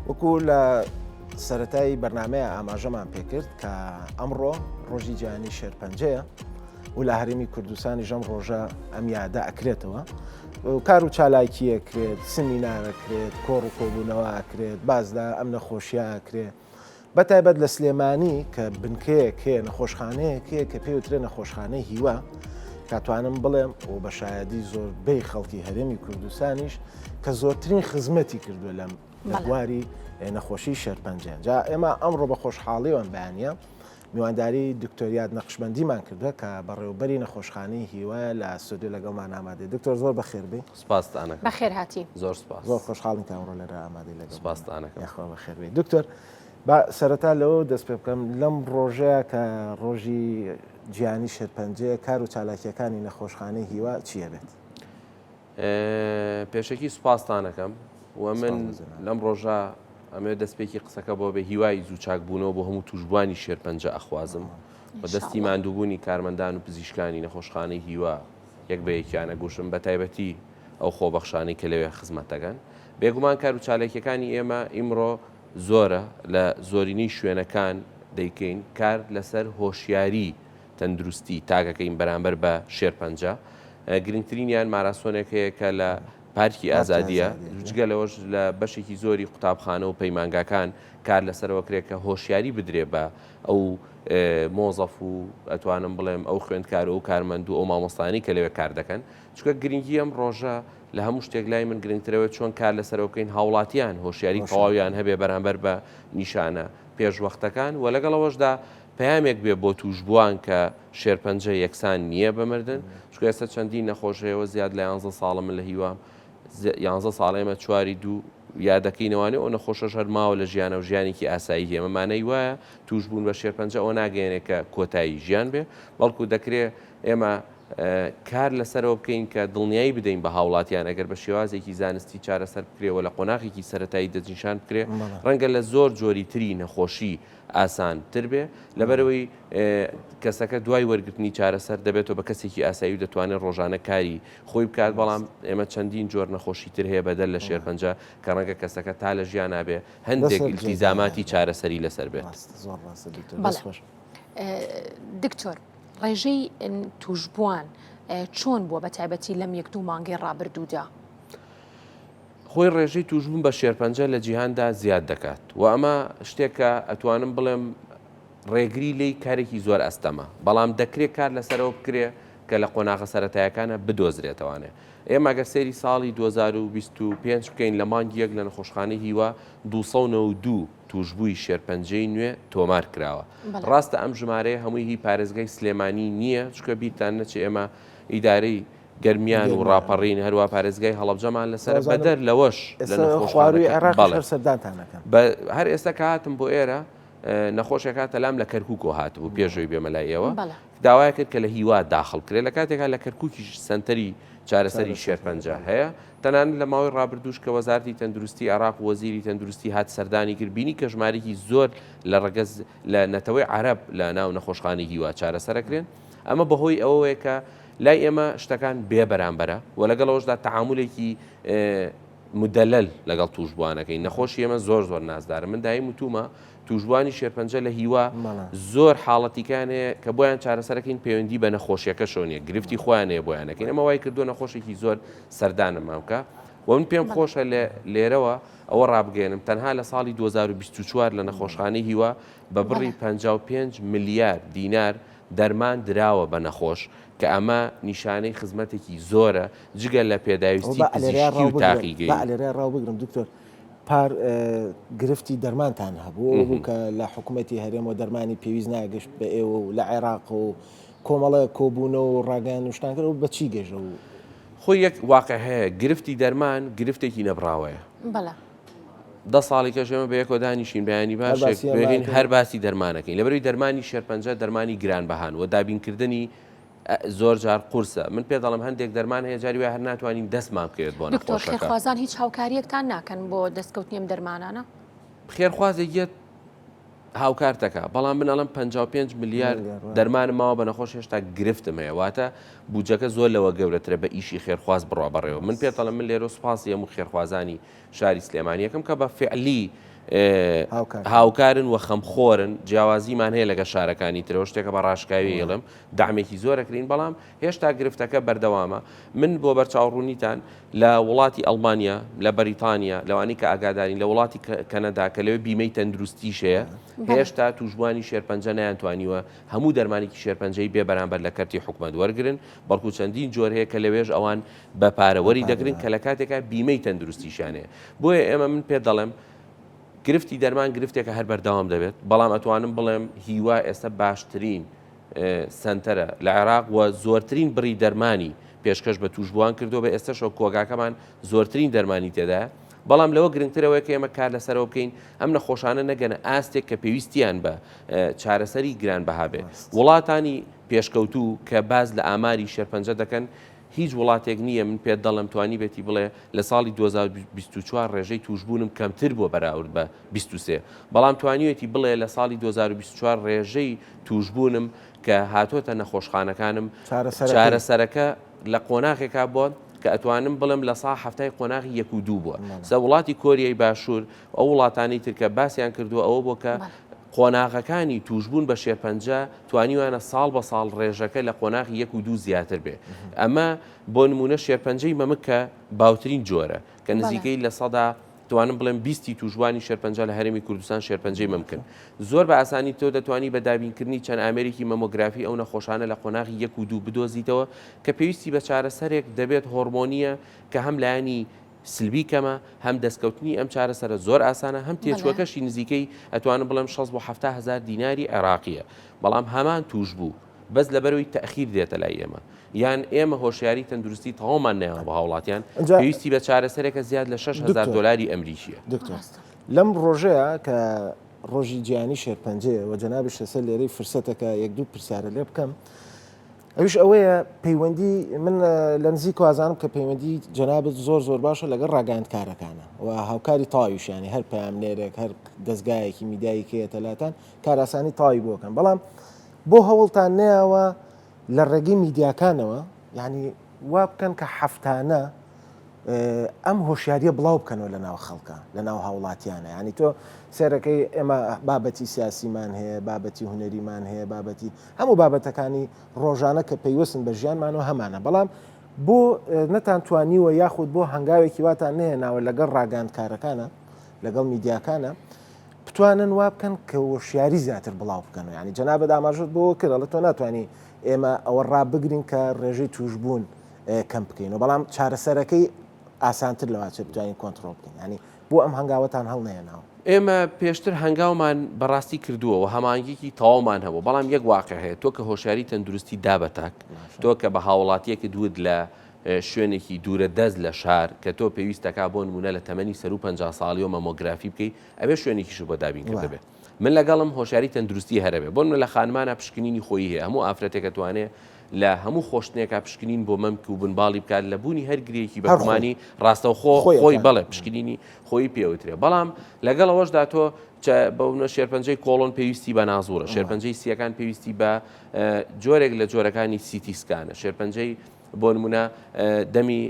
وەکو لە سەتای بەرنمەیە ئاماژەمان پێکرد کە ئەمڕۆ ڕۆژی جیهانی شێرپەنجەیە و لە هەرێمی کوردستانی ژەم ڕۆژە ئەم یادە ئەکرێتەوە کار و چالاکیە کرێت سمینارە کرێت کۆڕ و کۆبوونەوە ئەکرێت باز لە ئەم نەخۆشیە ئەکرێت بە تایبەت لە سلێمانی کە بنکەیەک هەیە نەخۆشخانەیەک هەیە کە پێوترێ نەخۆشخانەی هیوا کاتوانم بڵێم و بە شایەدی زۆربەی خەڵکی هەرێمی کوردستانیش کە زۆرترین خزمەتی کردووە لەم لە بواری نەخۆشی شێرپەنجە جا ئێمە ئەمڕۆ بە خۆشحاڵیوەن بەیانە میوانداری دکتۆر یاد نەقشبەندیمان کردووە کە بەڕێوبەری نەخۆشخانەی هیوایە لە ستۆدیۆ لەگەڵمان ئامادەیە. دکتۆر زۆر بەخێر بێی. سپاستان ئەکەم. بەخێر هاتی. زۆر سپاس. زۆر خۆشحاڵین کە ئەمڕۆ لێرە ئامادەی لەگەڵمان. سپاستان ئەکەم. یاخوا بەخێر بێی. دکتۆر با سەرەتا لەوە دەست پێ بکەم لەم ڕۆژەیە کە ڕۆژی جیهانی شێرپەنجەیە کار و چالاکییەکانی نەخۆشخانەی هیوا چییە بێت؟ پێشەکی سوپاستان ئەکەم و من لەم ڕۆژە ئەمەوێت دەستپێکی قسەکە بۆ بێ هیوای زوو چاکبوونەوە بۆ هەموو توشبووانی شێرپەنجە ئەخوازم و دەستی ماندووبوونی کارمەندان و پزیشکانی نەخۆشخانەی هیوا یەک بە یەکیان ئەگوشم بە تایبەتی ئەو خۆبەخشانەی کە لەوێ خزمەت دەکەن. بێگومان کار و چالاکیەکانی ئێمە ئیمڕۆ زۆرە لە زۆرینەی شوێنەکان دەیکەین کار لەسەر هۆشیاری تەندروستی تاکەکەین بەرامبەر بە شێرپەنجە، گرنگترینیان ماراسۆنێک هەیە کە لە پارکی ئازادییە، جگە لەوەش لە بەشێکی زۆری قوتابخانە و پەیمانگاکان کار لەسەرەوە کرێت کە هۆشیاری بدرێ بە ئەو مۆزەف و ئەتوانم بڵێم ئەو خوێندکار و ئەو کارمەند و ئەو مامۆستایانەی کە لەوێ کار دەکەن، چونکە گرنگی ئەم ڕۆژە لە هەموو شتێک لای من گرنگترەوە چۆن کار لەسەرەوە بکەین هاوڵاتیان هۆشیاری تەواویان هەبێ بەرامبەر بە نیشانە پێشوەختەکان و لەگەڵ ئەوەشدا پەیامێک بێ بۆ تووشبووان کە شێرپەنجە یەکسان نییە بە مردن، چونکە ئێستا چەندین نەخۆش هەیە و زیاد لە یانزە ساڵە من لە هیوام یانزە ساڵە ئێمە چواری دوو یادەکەینەوانێ ئەو نەخۆشەش هەر ماوە لە ژیانە و ژیانێکی ئاسایی هەیە مانای وایە تووشبوون بە شێرپەنجە ئەوە ناگەیەنێ کە کۆتایی ژیان بێ بەڵکو دەکرێ ئێمە کار لەسەرەوە بکەین کە دڵنیایی بدەین بە هاوڵاتیان ئەگەر بە شێوازێکی زانستی چارەسەر بکرێ و لە قۆناغێکی سەتایی دەستنیشان بکرێ ڕەنگە لە زۆر جۆری تری نەخۆشی ئاسان تر بێ لەبەرئەوەی کەسەکە دوای وەرگرتنی چارەسەر دەبێتەوە بە کەسێکی ئاسایی و دەتوانێت ڕۆژانە کاری خۆی بکات بەڵام ئێمە چەندین جۆر نەخۆشی تر هەیە بەدەر لە شێرپەنجە کە ڕەنگە کەسەکە تا لە ژیانا بێ هەندێک ئیلتیزاماتی چارەسەری لەسەر بێت. زۆر ڕاستە دکتۆر بەڵێ. دەست خۆش. دکتۆر ڕێژەی تووشبووان چۆن بووە بە تایبەتی لەم یەک دوو مانگەی ڕابردوودا؟ خۆی ڕێژەی تووشبوون بە شێرپەنجە لە جیهاندا زیاد دەکات و ئەمە شتێکە ئەتوانم بڵێم ڕێگری لێی کارێکی زۆر ئەستەمە، بەڵام دەکرێ کار لەسەرەوە بکرێ کە لە قۆناغە سەرەتایەکانە بدۆزرێتەوانێ. ئێمە گەر سەیری ساڵی 2025 بکەین لە مانگی یەک لە نەخۆشخانەی هیوا 292 تووشبووی شێرپەنجەی نوێ تۆمار کراوە. ڕاستە ئەم ژمارەیە هەمووی هی پارێزگای سلێمانی نییە، چونکە بیرتان نەچێ ئێمە ئیدارەی گەرمیان و ڕاپەڕین هەروا پارێزگای هەڵەبجەمان لەسەرە بەدەر لەوەش لە نەخۆشخانەکە بەڵێ هەر ئێستا کە هاتم بۆ ئێرە نەخۆشێک هاتە لام لە کەرکووکەوە هاتبوو پێشەوەی بێمە لای ئێوە داوای کرد کە لە هیوا داخڵ کرێ لە کاتێکا لە کەرکووکیش سەنتەری چارەسەری شێرپەنجە هەیە تەنانەت لە ماوەی ڕابردووش کە وەزارەتی تەندروستی عێراق و وەزیری تەندروستی هات سەردانی کرد بینی کە ژمارێکی زۆر لە ڕەگەز لە نەتەوەی عەرەب لە ناو نەخۆشخانەی هیوا چارەسەرەکرێن ئەمە بەهۆی ئەوەیە کە لای ئێمە شتەکان بێ بەرامبەرە و لەگەڵ ئەوەشدا تەعامولێکی مدەلەل لەگەڵ تووشبووانەکەی نەخۆشی ئێمە زۆر زۆر نازدارە من دایم وتومە تووشبووانی شێرپەنجە لە هیوا زۆر حاڵەتیکان هەیە کە بۆیان چارەسەرەکەین پەیوەندی بە نەخۆشیەکەشەوە نیە گرفتی خۆیان هەیە بۆیانەکەین ئەمە وای کردووە نەخۆشێکی زۆر سەردانمان بکە و من پێم خۆشە لێرەوە ئەوە ڕابگەێنم تەنها لە ساڵی 2024 لە نەخۆشخانەی هیوا بە بڕی 55 ملیار دینار دەرمان دراوە بە نەخۆش، کە ئەمە نیشانەی خزمەتێکی زۆرە جگە لە پێداویستی پزیشکی و تاقیگەیی. با لێرەیا ڕاو بگرم دکتۆر، پار گرفتی دەرمانتان هەبوو، ئەوە بوو کە لە حکومەتی هەرێمەوە دەرمانی پێویست ناگەشت بە ئێوە و لە عێراق و کۆمەڵە کۆبوونەوە و ڕاگەیاندن و شتان کرد، ئەوە بە چی گەشت؟ خۆی یەک واقع هەیە، گرفتی دەرمان گرفتێکی نەبڕاوەیە. بەڵێ. دە ساڵی کەش ئێمە بەیەکەوە دانیشین بەیانی باشێک بێین هەر باسی دەرمانەکەین لەبەروی دەرمانی شێرپەنجە دەرمانی گرانبەهان و دابینکردنی زۆر جار قورسە من پێ دەڵم هەندێک دەرمان هەیە جاری وای هەر ناتوانین دەستمان بکەوێت بۆ دکتۆر خێرخوازان هیچ هاوکاریەکتان ناکەن بۆ دەستکەوتنی ئەم دەرمانانە خێرخوازێک یەت هاوکارتەکە بەڵام من ئەڵم 55 ملیار دەرمانم ماوە بە نەخۆش هێشتا گرفتم هەیە واتە بودجەکە زۆر لەوە گەورەترە بە ئیشی خێرخواز بڕوا بەڕێوە من پێتەڵم من لێرە سوپاسی هەموو خێرخوازانی شاری سلێمانیەکەم کە بە فعلی. هاوکارن و خەمخۆرن، جیاوازیمان هەیە لەگەڵ شارەکانی ترەوە، شتێکە بە ڕاشکاوی ئەیڵێم، دەعمێکی زۆر ئەکرین، بەڵام هێشتا گرفتەکە بەردەوامە. من بۆ بەرچاوڕوونیتان لە وڵاتی ئەڵمانیا، لە بەریتانیا، لەوانەی کە ئاگادارین، لە وڵاتی کەنەدا کە لەوێ بیمەی تەندروستیش هەیە، هێشتا تووشبووانی شێرپەنجە نەیانتوانیوە هەموو دەرمانێکی شێرپەنجەی بێ بەرامبەر لە کەرتی حکومەت وەرگرن، بەڵکو چەندین جۆر هەیە کە لەوێش ئەوان بە پارە وەری دەگرن کە لە کاتێکا بیمەی تەندروستیشیان هەیە. بۆیە ئێمە من پێت دەڵێم گرفتی دەرمان گرفتێکە هەر بەردەوام دەبێت، بەڵام ئەتوانم بڵێم هیوا ئێستا باشترین سەنتەرە لە عێراق و زۆرترین بڕی دەرمانی پێشکەش بە تووشبووان کردووە، بە ئێستەشەوە کۆگاکەمان زۆرترین دەرمانی تێدایە، بەڵام لەوە گرنگتر ئەوەیە کە ئێمە کار لەسەرەوە بکەین ئەم نەخۆشانە نەگەنە ئاستێک کە پێویستیان بە چارەسەری گرانبەها بێ. وڵاتانی پێشکەوتوو کە باس لە ئاماری شێرپەنجە دەکەن هیچ وڵاتێک نییە من پێت دەڵێم توانیبێتی بڵێ لە ساڵی 2024 ڕێژەی تووشبوونم کەمتر بووە بەراورد بە 23 بەڵام توانیوێتی بڵێ لە ساڵی 2024 ڕێژەی تووشبوونم کە هاتۆتە نەخۆشخانەکانم چارەسەرەکە لە قۆناغێکا بووە کە ئەتوانم بڵێم لە سا حەفتای قۆناغی یەک و دوو بووە سە وڵاتی کۆریای باشوور ئەو وڵاتانی تر کە باسیان کردووە ئەوە بۆ کە قۆناغەکانی تووشبوون بە شێرپەنجە توانیویانە ساڵ بە ساڵ ڕێژەکە لە قۆناغی یەک و دوو زیاتر بێ. ئەمە بۆ نموونە شێرپەنجەی مەمک کە باوترین جۆرە کە نزیکەی لە سەدا توانم بڵێم بیستی تووشبووانی شێرپەنجە لە هەرێمی کوردستان شێرپەنجەی مەمکن. زۆر بە ئاسانی تۆ دەتوانی بە دابینکردنی چەند ئامێرێکی مەمۆگرافی ئەو نەخۆشانە لە قۆناغی یەک و دوو بدۆزیتەوە کە پێویستی بە چارەسەرێک دەبێت هۆرمۆنییە کە هەم لایەنی سلبی کەمە، هەم دەستکەوتنی ئەم چارەسەرە زۆر ئاسانە، هەم تێچووەکەشی نزیکەی ئەتوانم بڵێم 60 بۆ 70 هەزار دیناری عێراقییە. بەڵام هەمان تووشبوو بەس لەبەرئەوەی تەئخیر دێتە لای ئێمە یان ئێمە هۆشیاری تەندروستی تەواومان نەیاوە بە هاوڵاتیان پێویستی بە چارەسەرێکە زیاد لە 6 هەزار دۆلاری ئەمریکییە. دکتۆر لەم ڕۆژەیە کە ڕۆژی جیهانی شێرپەنجەیە و جەنابیش لەسەر لێرەی فرسەتەکە یەک دوو پرسیارە لێ بکەم، ئەویش ئەوەیە پەیوەندی من لە نزیک وازانم کە پەیوەندی جەنابت زۆر زۆر باشە لەگەڵ ڕاگەیاندکارەکانە و هاوکاری تەواویشیانی هەر پەیامنێرێک هەر دەستگایەکی میدیایی کەیەتە لاتان کاراسانی تەواوی بۆکەن بەڵام بۆ هەوڵتان نەیاوە لە ڕێگەی میدیاکانەوە یعنی وا بکەن کە هەفتانە ئەم هۆشیاریە بڵاو بکەنەوە لە ناو خەڵکە لە ناو هاوڵاتیانە ینی تۆ سێرەکەی ئێمە بابەتی سیاسیمان هەیە بابەتی هونەریمان هەیە بابەتی هەموو بابەتەکانی ڕۆژانە کە پەیوەستن بە ژیانمانەوە هەمانە بەڵام بۆ نەتان توانیوە یاخود بۆ هەنگاوێکی واتان نهێناوە لەگەڵ ڕاگەاندکارەکانە لەگەڵ میدیاکانە بتوانن وا بکەن کە وەشیاری زیاتر بڵاو بکەن ینی جەنابەت ئاماژت بۆ کرد ئەڵێ تۆ ناتوانانی ئێمە ئەوە ڕابگرین کە ڕێژەی توشبوون کەم بکەینەوە بەڵام چارەسەرەکەی ئاسانتر لەواچێت بتوانین کۆنتترۆل بکەین ینی بۆ ئەم هەنگاوەتان هەڵنەیەناوە؟ ئێمە پێشتر هەنگاومان بەڕاستی کردووە و هەماهەنگیەکی تەواومان هەبوو، بەڵام یەک واقع هەیە، تۆ کە هۆشیاری تەندروستی دا بە تاک، تۆ کە بە هاوڵاتیەکت وت لە شوێنێکی دوورە دەست لە شار کە تۆ پێویستەکا بۆ نمونە لە تەمەنی سەروو 50 ساڵیەوە مەمۆگرافی بکەی، ئەبێ شوێنێکیشت بۆ دابین کردبێ. من لەگەڵم هۆشیاری تەندروستی هەرەبێ بۆ نمونە لە خانمانا پشکنینی خۆیی هەیە هەموو ئافرەتێک ئەتوانێ لە هەموو خۆشتنێکا پشکنین بۆ مەمک و بنباڵی بکات لە بوونی هەر گرێکی بە گومانی ڕاستەوخۆ خۆی بەڵێ پشکنینی خۆی پێوترێ بەڵام لەگەڵ ئەوەشدا تۆ بەونە شێرپەنجەی کۆڵۆن پێویستی بە نازورە شێرپەنجەی سیەکان پێویستی بە جۆرێک لە جۆرەکانی CT scan ە شێرپەنجەی بۆ نمونە دەمی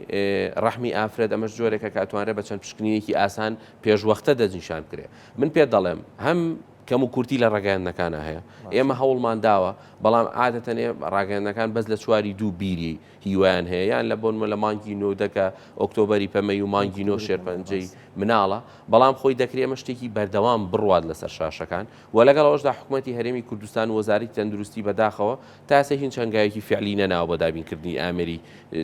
ڕەحمی ئافرەت ئەمەش جۆرێکە کە ئەتوانرێت بە چەند پشکنینێکی ئاسان پێشوەختە دەستنیشان بکرێت من پێت دەڵێم هەم کەم و کورتی لە ڕاگەیاندنەکانە هەیە ئێمە هەوڵمان داوە بەڵام عادەتەن ڕاگەیاندنەکان بەس لە چواری دوو بیری هیوایان هەیە یان لە بۆنمە لە مانگی نۆ دەکە ئۆکتۆبەری پەمەی و مانگی نۆ شێرپەنجەی مناڵە بەڵام خۆی دەکرێت ئەمە شتێکی بەردەوام بڕوات لەسەر شاشەکان و لەگەڵ ئەوەشدا حکومەتی هەرێمی کوردستان و وەزارەتی تەندروستی بەداخەوە تا ئێستا هیچ هەنگاوێکی فعلی نەناوە بۆ دابینکردنی ئامێری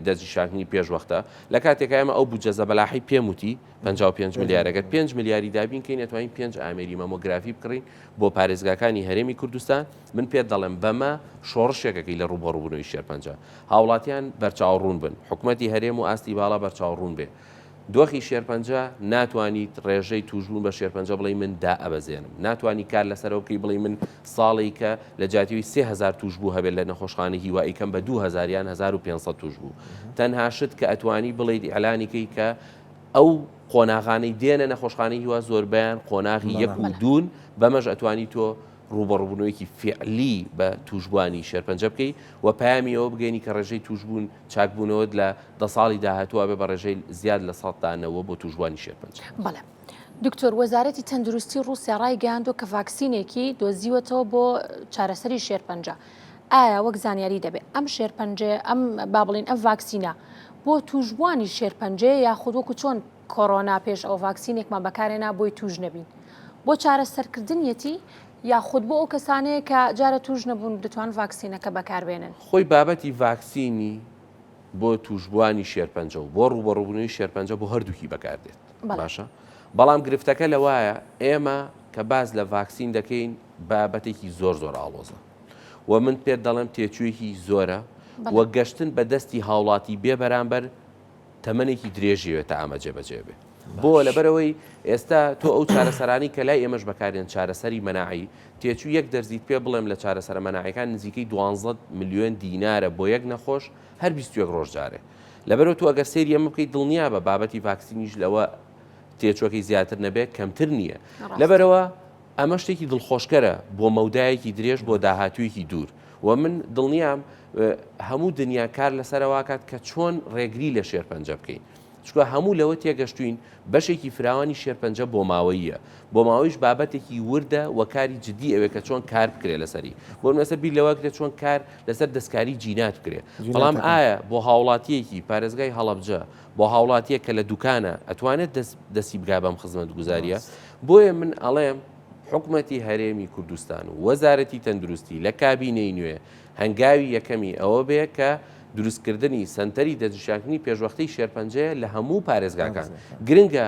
دەستنیشانکردنی پێشوەختە لە کاتێکا ئێمە ئەو بودجە زەبەلاحەی پێم وتی 55 ملیار ئەگەر 5 ملیاری دابین کەین ئەتوانین 5 ئامێری مەمۆگرافی بکڕین بۆ پارێزگاکانی هەرێمی کوردستان من پێت دەڵێم بەمە شۆڕشێکەکەی لە ڕووبەڕووبوونەوەی شێرپەنجە هاوڵاتیان بەرچاوڕوون بن حکومەتی هەرێم و ئاستی باڵا بەرچاوڕوون بێ دۆخی شێرپەنجە، ناتوانیت ڕێژەی تووشبوون بە شێرپەنجە بڵێی من دائەبەزێنم، ناتوانی کار لەسەرەوە بکەی بڵێی من ساڵی کە لە جیاتی 3000 تووشبوو هەبێت لە نەخۆشخانەی هیوا ئەیکەم بە 2000 یان 1500 تووشبوو. تەنها شت کە ئەتوانی بڵێیت ئیعلانی کەی کە ئەو قۆناغانەی دێنە نەخۆشخانەی هیوا زۆربەیان قۆناغی یەک و دوون، بەمەش ئەتوانی تۆ ڕووبەڕووبوونەوەیەکی فیعلی بە تووشبووانی شێرپەنجە بکەی و پەیامی ئەوە بگەیەنی کە ڕێژەی تووشبوون چاکبوونەوەت لە دە ساڵی داهاتوو ئەبێ بە ڕێژەی زیاد لە 90% بۆ تووشبووانی شێرپەنجە. بەڵێ. دکتۆر، وەزارەتی تەندروستی ڕووسیا ڕایگەیاندووە کە ڤاکسینێکی دۆزیوەتەوە بۆ چارەسەری شێرپەنجە. ئایا وەک زانیاری دەبێ ئەم شێرپەنجەیە ئەم با بڵێین ئەم ڤاکسینە بۆ تووشبووانی شێرپەنجەیە یاخود وەکو چۆن کۆرۆنا پێش ئەو ڤاکسینێکمان بەکارهێنا بۆی تووش نەبین بۆ چارەسەرکردنیەتی یاخود بۆ ئەو کەسانەیە کە جارە تووش نەبوون دەتوان ڤاکسینەکە بەکاربێنن؟ خۆی بابەتی ڤاکسینی بۆ تووشبووانی شێرپەنجە و بۆ ڕووبەڕووبوونەوەی شێرپەنجە بۆ هەردووکی بەکاردێت باشە بەڵام گرفتەکە لەوایە ئێمە کە باس لە ڤاکسین دەکەین بابەتێکی زۆر زۆر ئاڵۆزە و من پێت دەڵێم تێچوویەکی زۆرە و گەشتن بە دەستی هاوڵاتی بێ بەرامبەر تەمەنێکی درێژیەوێت تا ئەمە جێبەجێ بێ بۆ لەبەرەوەی ئێستا تۆ ئەو چارەسەرانی کە لای ئێمەش بەکارێن چارەسەری مەناعی تێچوو یەک دەرزیت پێ بڵێم لە چارەسەرە مەناعیەکان نزیکەی دوانزە ملیۆن دینارە بۆ یەک نەخۆش هەر 21 ڕۆژ جارێ لەبەرەوە تۆ ئەگەر سەیری ئەمە بکەیت دڵنیابە بابەتی ڤاکسینیش لەوە تێچوەکەی زیاتر نەبێت کەمتر نییە لەبەرەوە ئەمە شتێکی دڵخۆشکەرە بۆ مەودایەکی درێژ بۆ داهاتوویەکی دوور و من دڵنیام هەموو دنیا کار لەسەرەواکات کە چۆن ڕێگری لە شێرپەنجە بکەین چونکە هەموو لەوە تێگەشتووین بەشێکی فراوانی شێرپەنجە بۆماوەییە، بۆماوەیش بابەتێکی وردە و کاری جدی ئەوێ کە چۆن کار بکرێ لەسەری، بۆ نموونە ئێستا بیر لەوە ئەکرێ چۆن کار لەسەر دەستکاری جینات بکرێ، بەڵام ئایا بۆ هاوڵاتییەکی پارێزگای هەڵەبجە، بۆ هاوڵاتییەک کە لە دوکانە ئەتوانێت دەست دەستی بگا بەم خزمەتگوزارییە؟ بۆیە من ئەڵێم حکومەتی هەرێمی کوردستان و وەزارەتی تەندروستی لە کابینەی نوێ هەنگاوی یەکەمی ئەوە بێ کە دروستکردنی سەنتەری دەستنیشانکردنی پێشوەختەی شێرپەنجەیە لە هەموو پارێزگاکان. گرنگە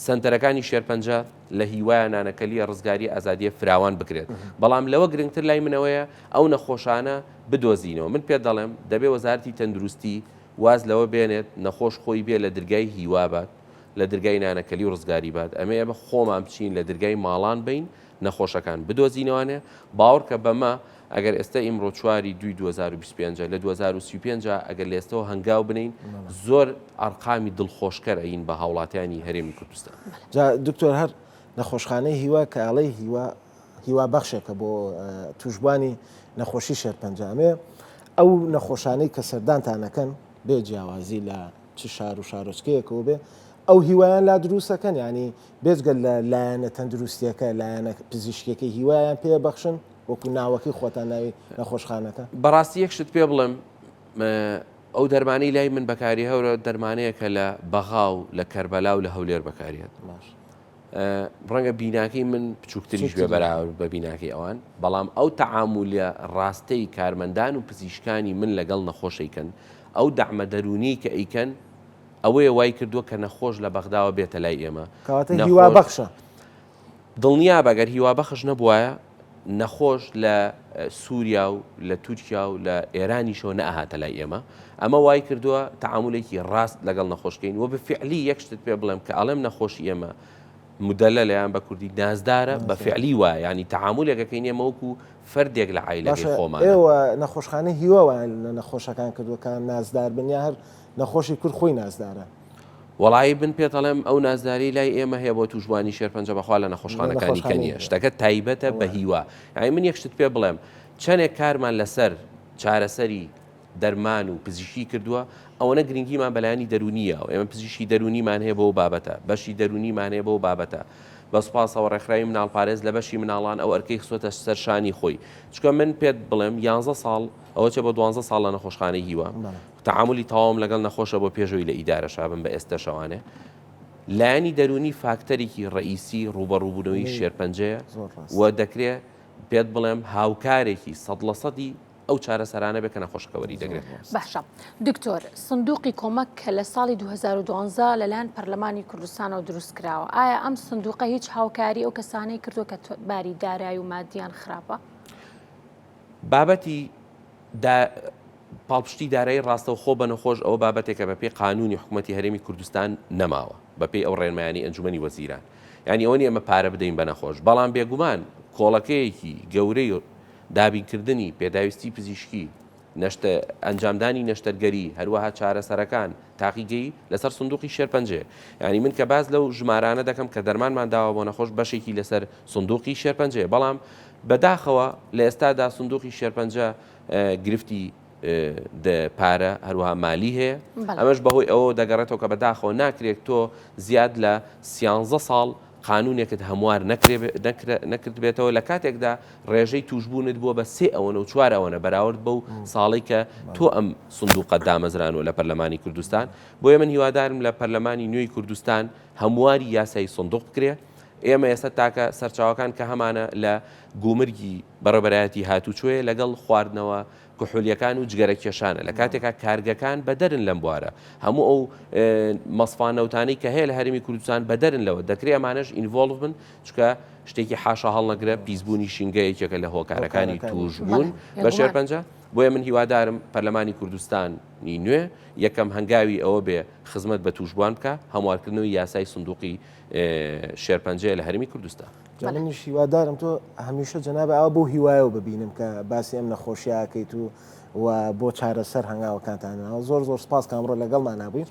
سەنتەرەکانی شێرپەنجە لە هیوایە نانەکەلیە ڕزگاریە ئازادیە فراوان بکرێت. بەڵام لەوە گرنگتر لای من ئەوەیە ئەو نەخۆشانە بدۆزینەوە. من پێت دەڵێم دەبێ وەزارەتی تەندروستی واز لەوە بێنێت نەخۆش خۆی بێ لە درگای هیوا بات، لە درگای نانەکەلی و ڕزگاری بات. ئەمە ئێمە خۆمان بچین لە درگای ماڵان بین نەخۆشەکان بدۆزینەوانێ، باوەڕکە بەمە ئەگەر ئێستە ئیمڕۆ چواری دووی 2025 لە 2035 ئەگەر لە ئێستەوە هەنگاو بنێین زۆر ئەرقامی دڵخۆشکەر ئەین بە هاوڵاتیانی هەرێمی کوردستان. جا دکتۆر هەر نەخۆشخانەی هیوا کە ئەڵێی هیوا هیوا بەخشێکە بۆ توشبوانی نەخۆشی شێرپەنجە ئەمێ ئەو نەخۆشانەی کە سەردانتان ئەکەن بێ جیاوازی لە چ شار و شارۆچکەیەکەوە بێ ئەو هیوایان لا دروستەکەن ینی بێجگە لە لایەنە تەندروستیەکە لایەنە پزیشکیەکەی هیوایان پێ بەخشن وەکو ناوەکەی خۆتان ناوی نەخۆشخانەکە؟ بەڕاستی یەک شت پێ بڵێم ئەو دەرمانەی لای من بەکاری هەورە دەرمانەیە کە لە بەغا و لە کەربەلا و لە هەولێر بەکاریێت ڕەنگە بیناکەی من بچووکتریش بێ بەراورد بە بیناکەی ئەوان بەڵام ئەو تەعامولە ڕاستەی کارمەندان و پزیشکانی من لەگەڵ نەخۆشەیکەن ئەو دەعمە دەروونی کە ئەیکەن ئەوەیە وای کردووە کە نەخۆش لە بەغداوە بێتە لای ئێمە. کەواتە هیوابەخشە. دڵنیابە گەر هیوابەخش نەبوایە نەخۆش لە سووریا و لە تورکیا و لە ئێرانیشەوە نەئەهاتە لای ئێمە. ئەمە وای کردووە تەعامولێکی ڕاست لەگەڵ نەخۆش کەین و بە فیعلی یەک شتت پێ بڵێم کە ئەڵێم نەخۆشی ئێمە مدەلەلە یان بە کوردی نازدارە بە فعلی وایە یانی تەعامولێک ئەکەین ئێمە وەکو فەردێک لە عایلەکەی باشە خۆمانە. ئێوە نەخۆشخانەی هیوا وایان لە نەخۆشەکان کردووە کە نازدار بن یا هەر نەخۆشی کورد خۆی نازدارە؟ وەڵایی من پێت ئەڵێم ئەو نازداری لای ئێمە هەیە بۆ تووشبووانی شێرپەنجە بەخوا لە نەخۆشخانەکانی کە نییە شتەکە تایبەتە بە هیوا یانی من یەک شتت پێ بڵێم چەندێک کارمان لەسەر چارەسەری دەرمان و پزیشکی کردووە ئەوەنە گرنگیمان بەلایانی دەرونیە و ئێمە پزیشکی دەرونیمان هەیە بۆ بابەتە بەشی دەرونیمان هەیە بۆ بابەتە بە سوپاسەوە ڕێکخراوی مناڵپارێز لە بەشی مناڵان ئەو ئەرکەی خستۆتە سەر شانی خۆی چونکە من پێت بڵێم یانزە ساڵ ئەوە چێ بۆ دوانزە ساڵ لە نەخۆشخانەی هیوا تەعامولی تەواوم لەگەڵ نەخۆشە بۆ پێشەوەی لە ئیدارەشا بم بە ئێستەشەوانێ لایەنی دەروونی فاکتەرێکی ڕئیسی ڕووبەڕووبوونەوەی شێرپەنجەیە و دەکرێ پێت بڵێم هاوکارێکی سەد لە سەدی ئەو چارەسەرانە بێ کە نەخۆشەکە وەری دەگرێت. باشە دکتۆر سندوقی کۆمەک کە لە ساڵی 2012 لەلایەن پەرلەمانی کوردستانەوە دروست کراوە ئایا ئەم سندوقە هیچ هاوکاری ئەو کەسانەی کردووە کە باری دارایی و مادیان خراپە؟ بابەتی دا پاڵپشتی دارایی ڕاستەوخۆ بە نەخۆش ئەوە بابەتێکە بەپێی قانوونی حکوومەتی هەرێمی کوردستان نەماوە بەپێی ئەو ڕێنمایانی ئەنجومەنی وەزیران یانی ئەوە نیە ئێمە پارە بدەین بە نەخۆش بەڵام بێگومان کۆڵەکەیەکی گەورەی دابینکردنی پێداویستی پزیشکی نەشتە ئەنجامدانی نەشتەرگەری هەروەها چارەسەرەکان تاقیگەی لەسەر سندوقی شێرپەنجەیە یانی من کە باس لەو ژمارانە دەکەم کە دەرمانمان داوە بۆ نەخۆش بەشێکی لەسەر سندوقی شێرپەنجەیە بەڵام بەداخەوە لە ئێستادا سندوقی شێرپەنجە گرفتی. پارە هەروەها مالی هەیە ئەمەش بەهۆی ئەوە دەگەڕێتەوە کە بەداخەوە ناکرێت تۆ زیاد لە سیانزە ساڵ قانونێکت هەموار نەکردبێتەوە لە کاتێکدا ڕێژەی توشبوونت بووە بە سێ ئەوەنە و چوار ئەوەنە بەراورد بەو ساڵی کە تۆ ئەم سندوقە دامەزرانوە لە پەرلەمانی کوردستان بۆیە من هیوادارم لە پەرلەمانی نوێی کوردستان هەمواری یاسای سندوق بکرێ ئێمە ئێستا تاکە سەرچاوەکان کە هەمانە لە گومرگی بەڕێوبەرایەتی هاتوچۆیە لەگەڵ خواردنەوە کحولیەکان و جگەرە کێشانە لە کاتێکا کارگەکان بەدەرن لەم بوارە هەموو ئەو مەسفا نەوتانەی کە هەیە لە هەرێمی کوردستان بەدەرن لەوە دەکرێ ئەمانەش involve بن چونکە شتێکی حاشا هەڵنەگرە پیسبوونی شینگە یەکێکە لە هۆکارەکانی تووشبوون بە شێرپەنجە بۆیە من هیوادارم پەرلەمانی کوردستانی نوێ یەکەم هەنگاوی ئەوە بێ خزمەت بە تووشبووان بکە هەموارکردنەوەی یاسای سندوقی شێرپەنجەیە لە هەرێمی کوردستان. جا منیش هیوادارم تۆ هەمیشە جەنابە ئاوا بەو هیوایەوە ببینم کە باسی ئەم نەخۆشیە ئەکەیت و و بۆ چارەسەر هەنگاوەکانتان ناوە زۆر زۆر سپاس کە ئەمڕۆ لەگەڵمان نابووی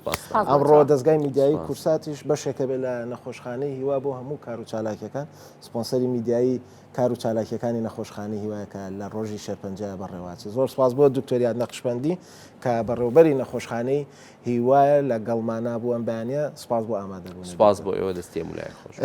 ئەمڕۆ دەستگای میدیایی کورساتیش بەشێکە بێت لە نەخۆشخانەی هیوا بۆ هەموو کار و چالاکیەکان سپۆنسەری میدیایی کار و چالاکیەکانی نەخۆشخانەی هیوایە کە لە ڕۆژی شێرپەنجە بەڕێواچێت زۆر سپاس بۆ دکتۆر یاد نەقشبەندی کە بەڕێوبەری نەخۆشخانەی هیوایە لەگەڵمانا بوو ئەم بەیانە سپاس بۆ ئامادەبوون سپاس بۆ ئێوە دەستی هەموو لایەک خۆش.